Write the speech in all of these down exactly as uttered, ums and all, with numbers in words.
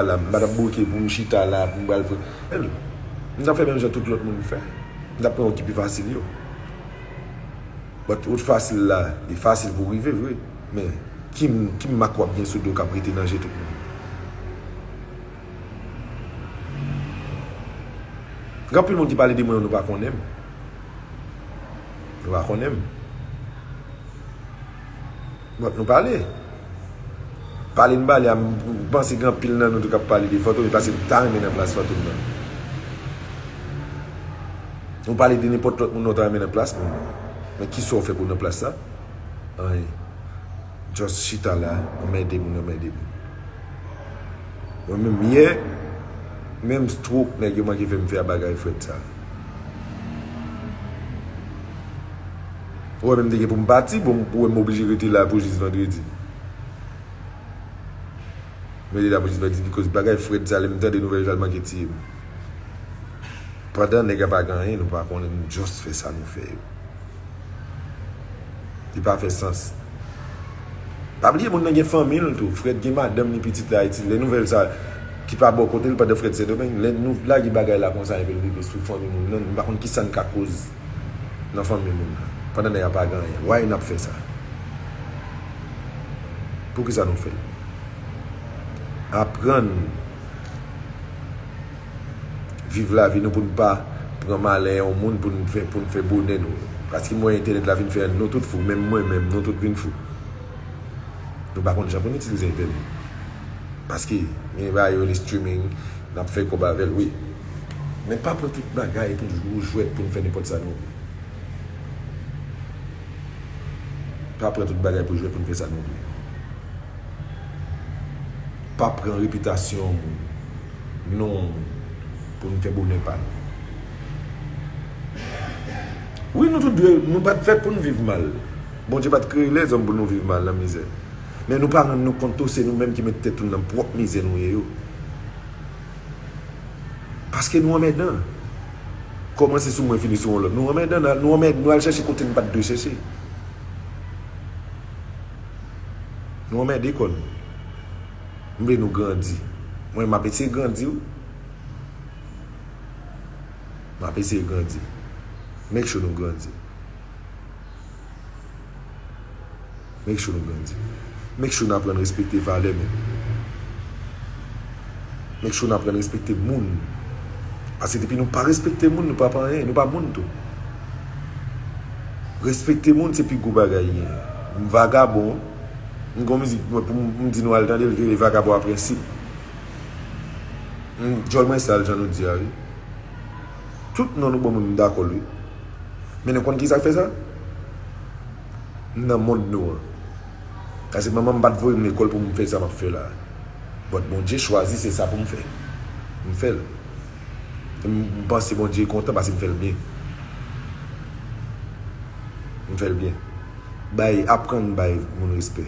la, m pa t ap bouke pou m chita la, pou m pral pran. M t ap fè menm jan tout lòt moun fè. M t ap pran wout ki pi fasil yo. But wout fasil la, li fasil pou w rive vre. Men, ki, ki mak w ap gen sou do k ap rete nan je tout moun? Gen anpil moun ki pale de mwen, nou pa konnen m. Nou pa konnen m. But nou pale. Pale n pale a, m panse gen anpil nan nou tou k ap pale de Fantom, e paske nou ta renmen nan plas Fantom nan. Nou pale de nenpòt lòt moun nou ta renmen nan plas moun nan. Men kisa w fè pou nan plas sa? Anyen. Just chita la, anmède moun, anmède moun. Mwen menm yè, menm stroke nèg yo manke fè m fè a bagay Fred sa. Ou wè menm te gen pou m pati, bon, ou wè m oblije rete la pou jis vandredi. Mwen te la pou jis vandredi, because bagay Fred sa, lè m tande nouvèl sa, l manke tiye m. Pandan nèg la pa gen anyen, nou pa konnen, nou just fè sa nou fè yo. Li pa fè sans. Pa bliye moun nan gen fanmi l tou. Fred gen madanm ni pitit la Ayiti. Lè nouvèl sa ki pa bò kote l pandan Fred Sendomeng, lè nou lage bagay la konsa epi l rive sou fanmi moun nan, m pa konn kisa n ka koz nan fanmi moun nan. Pandan nèg la pa gen anyen. Why n ap fè sa? Poukisa nou fè l? Aprann viv lavi nou pou n pa pran malè yon moun pou n fè, pou n fè bonè nou. Paske mwen entènèt la vin fè nou tout fou, menm mwen menm, nou tout vin fou. Nou pa konn jan pou n itilize entènèt. Paske gen bagay yo rele streaming, n ap fè kòb avè l, wi. Men pa pran tout bagay pou jou jwèt pou n fè nenpòt sa nou vle. Pa pran tout bagay pou jwèt pou n fè sa nou vle. Pa pran repitasyon moun, non moun, pou n fè bonè pa nou. Wi, nou tout dwe, nou pa t fèt pou n viv mal. Bondye pa t kreye lèzòm pou nou viv mal nan mizè. Men nou pa rann nou kont tou, se nou menm ki met tèt nou nan pwòp mizè nou ye yo. Paske nou anmèdan. Kòmanse sou mwen, fini sou yon lòt. Nou anmèdan, nou anmèd, nou al chèche kote n pa t dwe chèche. Nou anmède kò nou. M vle nou grandi. Mwen, m ap eseye grandi, wi. M ap eseye grandi. Make sure nou grandi. Make sure nou grandi. Make sure nou aprann respekte valè menm. Make sure nou aprann respekte moun. Paske depi nou pa respekte moun, nou pa pa anyen, nou pa moun tou. Respekte moun se pi gwo bagay gen. M vagabon, m gon mizik mwen pou m, m di nou al tande l, rele Vagabon a Prensip. M, djòl mwen sal jan nou di a, wi. Tout non nou ban moun m dakò l, wi. Men nou konn kisa k fè sa? M nan mond nou an. Paske manman m pa t voye m lekòl pou m fè sa m ap fè la. But Bondye chwazi se sa pou m fè. M fè l. M, m panse Bondye kontan paske m fè l byen. M fè l byen. Bay, aprann bay moun respè.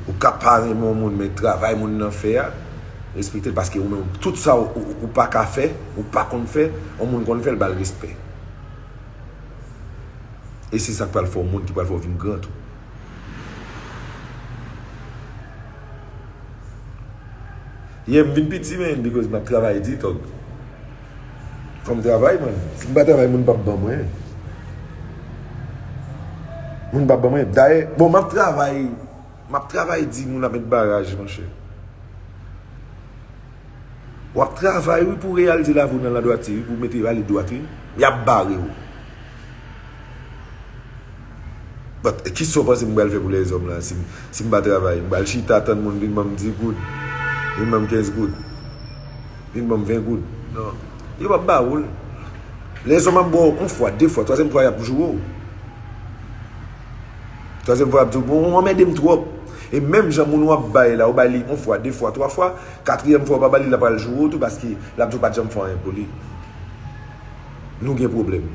Ou ka pa renmen yon moun, men travay moun nan fè a, respekte l paske ou menm, tout sa ou, ou, ou pa ka fè, ou pa konn fè, yon moun konn fè l, ba l respè. E se sa k pral fè yon moun ki pral fè w vin gran tou. Yeah, m vin piti, man, because m ap travay di, tòg. Fò m travay, man. Si m pa travay, moun p ap ban mwen. Moun p ap ban mwen. Dayè, bon, m ap travay, m ap travay di moun ap met baraj, monchè. W ap travay, wi, pou reyalize lavi w nan ladwati, wi, pou mete ale dwat, wi. Y ap bare w. But, kisa w panse m pral fè pou lèzòm la, si m, si m pa travay? M pral chita tann moun vin ban m dis goud, vin ban m kenz goud, vin ban m ven goud? Non. Yo p ap ba ou l. Lèzòm ap ba w yon fwa, de fwa, twazyèm fwa, y ap joure w. Twazyèm fwa, y ap di w, bon, ou anmède m twòp. E menm jan moun w ap bay la, ou bay li yon fwa, de fwa, twa fwa, katriyèm fwa, ou pa ba li, l ap al joure w tou, paske l ap di w pa t janm fè anyen pou li. Nou gen pwoblèm.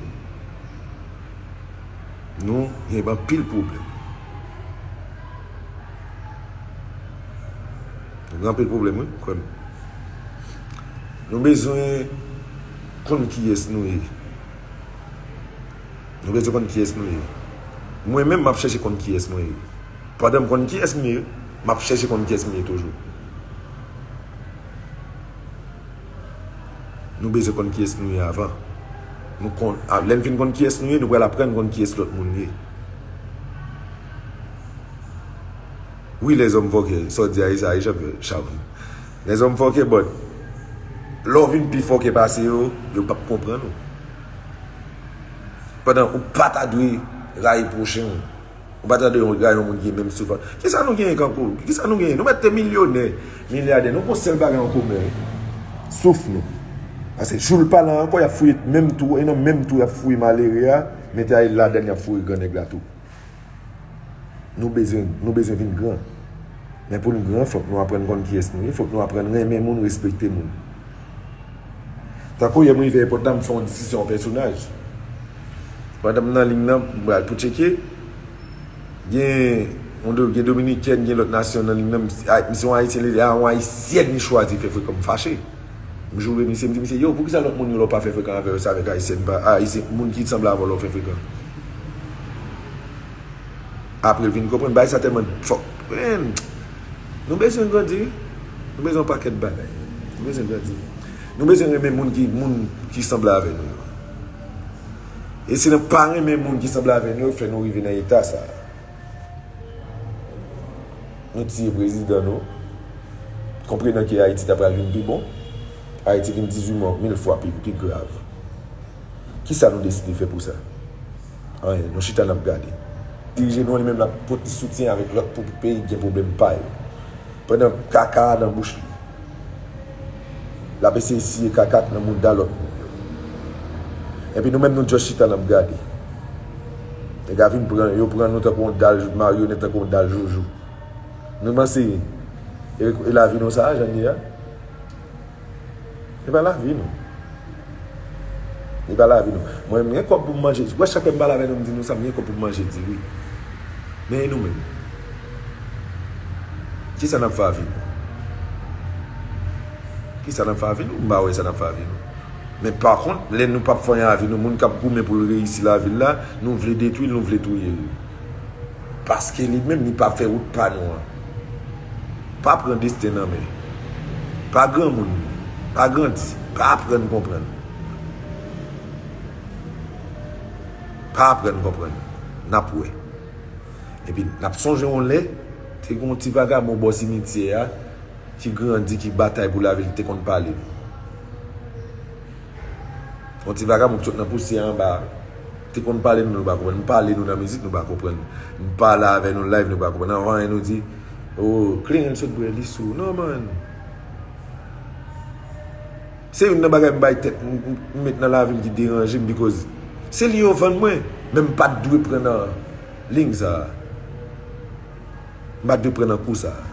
Nou gen anpil pwoblèm. Nou gen anpil pwoblèm, wi, kwè m. Nou bezwen konn kiyès nou ye. Nou bezwen konn kiyès nou ye. Mwen menm, m ap chèche konn kiyès mwen ye. Pandan m konn kiyès m ye, m ap chèche konn kiyès m ye toujou. Nou bezwen konn kiyès nou ye avan. Nou konn, a, lè n fin konn kiyès nou ye, nou pral aprann konn kiyès lòt moun ye. Wi, lèzòm fòkè, sa w di a, e sa, e jan, Sharon. Lèzòm fòkè, but lè w vin pi fòkè pase yo, yo p ap konprann ou. Pandan ou pa ta dwe rayi pwochen w. Ou pa ta dwe rayi yon moun ki gen menm soufrans. Kisa nou genyen kankou? Kisa nou genyen? Nou mèt te milyonè, milyadè. Nou gon sèl bagay an komen, wi. Souf nou. Paske jou l pa la ankò, y ap fouye menm twou, e nan menm twou y ap fouye malere a, mete a ladann, y ap fouye gran nèg la tou. Nou bezwen, nou bezwen vin gran. Men pou n gran, fòk nou aprann konn kiyès nou ye, fòk nou aprann renmen moun, respekte moun. Tankou yè m rive èpòt la, m fè yon diskisyon yon pèsonaj. Pandan m nan liy nan, m pral pou tcheke. Gen yon do-, gen dominikèn, gen lòt nasyon nan liy nan, m, a, misye yon ayisyen, li di, a, yon ayisyèn li chwazi fè frekan, m fache. M joure misye, m di misye, yo, poukisa lòt moun yo lè w pa fè frekan avè yo, se avèk ayisyèn pa, ayisyen, moun ki sanble avè w lè w fè frekan? Apre l vin konprann, bagay sa tèlman fòk. Men, nou bezwen grandi, wi. Nou bezwen yon pakèt bagay. Nou bezwen grandi. Nou bezwen renmen moun ki, moun ki sanble avè nou yo. E se nan pa renmen moun ki sanble avè nou yo k fè nou rive nan eta sa a. Nou tiye prezidan nou, konprenan ke Ayiti ta pral vin pi bon. Ayiti vin dizuit mò, mil fwa pi, pi grav. Kisa nou deside fè pou sa? Anyen, nou chita n ap gade. Dirije nou an li menm l ap pote soutyen avèk lòt pou peyi k gen pwoblèm pa yo. Pandan kaka a nan bouch li. L ap eseye siye kaka k nan mouda lòt moun yo. Epi nou menm nou just chita n ap gade. Nèg la vin pran, yo pran nou tankou yon dal maryonèt, tankou yon dal joujou. Nou panse e, e lavi nou sa a, jan l ye a? E pa lavi nou. E pa lavi nou. Mwen, m gen kòb pou m manje. Wè, chak lè m pale avè nou, m di nou sa, m gen kòb pou m manje diri. Men e nou menm? Kisa n ap fè avi nou? Kisa n ap fè avi nou? M pa wè sa n ap fè avi nou. Men pa kont, lè nou p ap fè anyen avi nou, moun k ap goumen pou l reyisi lavi l la, nou vle detwi l, nou vle touye l. Paske li menm, li pa fè wout pa nou an. Pa pran desten nan men. Pa granmoun. Pa grandi. Pa aprann konprann. Pa aprann konprann. N ap wè. Epi, n ap sonje yon lè, te gen yon ti vagabon bò simityè a, ki grandi, ki batay pou lavi l, te konn pale nou. Yon ti vagabon ki sot nan pousyè anba a, te konn pale nou, nou pa konprann. M pale nou nan mizik, nou pa konprann. M pale avè nou live, nou pa konprann. Anvan anyen nou di, oh, Clearance sot bwè, li sou. Non, man. Se youn nan bagay m bay tèt m, m, m met nan lavi m ki deranje m, because se li yo vann mwen, men m pa t dwe pran nan liy sa a. M pa t dwe pran nan kou sa a.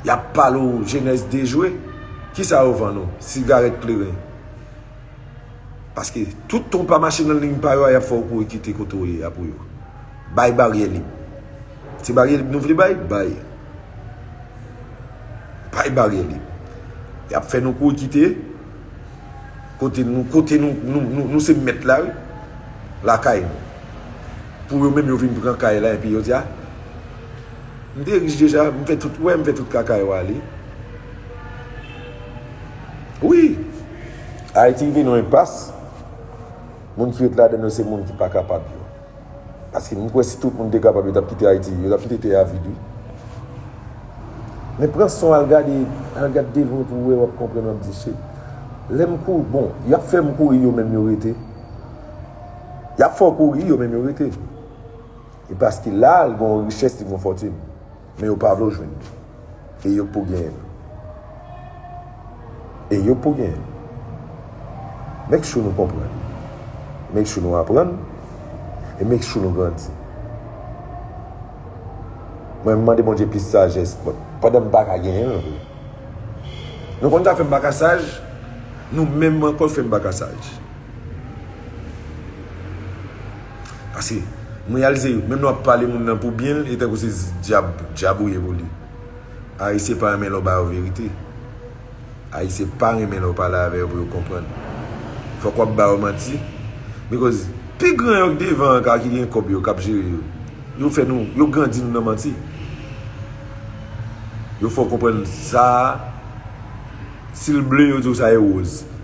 Y ap pale w jenès dejwe. Kisa yo vann ou? Sigarèt kleren. Paske tout tan w pa mache nan liy pa yo a, y ap fè w kouri kite kote w ye a pou yo. Bay baryè lib. Se baryè lib nou vle bay? Bay. Bay baryè lib. Y ap fè nou kouri kite kote nou, kote nou, nou, nou, nou se mèt la, wi. Lakay nou. Pou yo menm, yo vin pran kay la, epi yo di, a, m te rich deja, m fè tout, wè, m fè tout kaka yo ale. Wi. Ayiti rive nan enpas. Moun ki ret ladan yo, se moun ki pa kapab yo. Paske m kwè si tout moun te kapab, yo t ap kite Ayiti, yo t ap kite tè a vid, wi. Men pran son, al gade, al gade devan w pou w wè, w ap konprann, w ap di, shit. Lè m kou-, bon, y ap fè m kouri, yo menm yo rete. Y ap fè w kouri, yo menm yo rete. E paske la, l gen yon richès, li gen yon fòtin. Men yo pa vle w jwenn li. E yo pou genyen l. E yo pou genyen l. Make sure nou konprann. Make sure nou aprann. E make sure nou grandi. Mwen, m mande Bondye plis sajès, but pandan m pa ka genyen l vre. Nou konn sa fè m pa ka saj, nou menm ankò fè m pa ka saj. Paske, m reyalize, menm lè w ap pale moun nan pou byen l, e tankou se dyab, dyab ou ye pou li. Ayisyen pa renmen lè w ba yo verite. Ayisyen pa renmen lè w pale avè yo pou yo konprann. Fòk w ap ba yo manti. Because pi gran yo k devan an ka ki gen kòb yo, k ap jere yo. Yo fè nou, yo grandi nou nan manti. Yo fè w konprann sa a, Si l ble, yo di w sa e woz.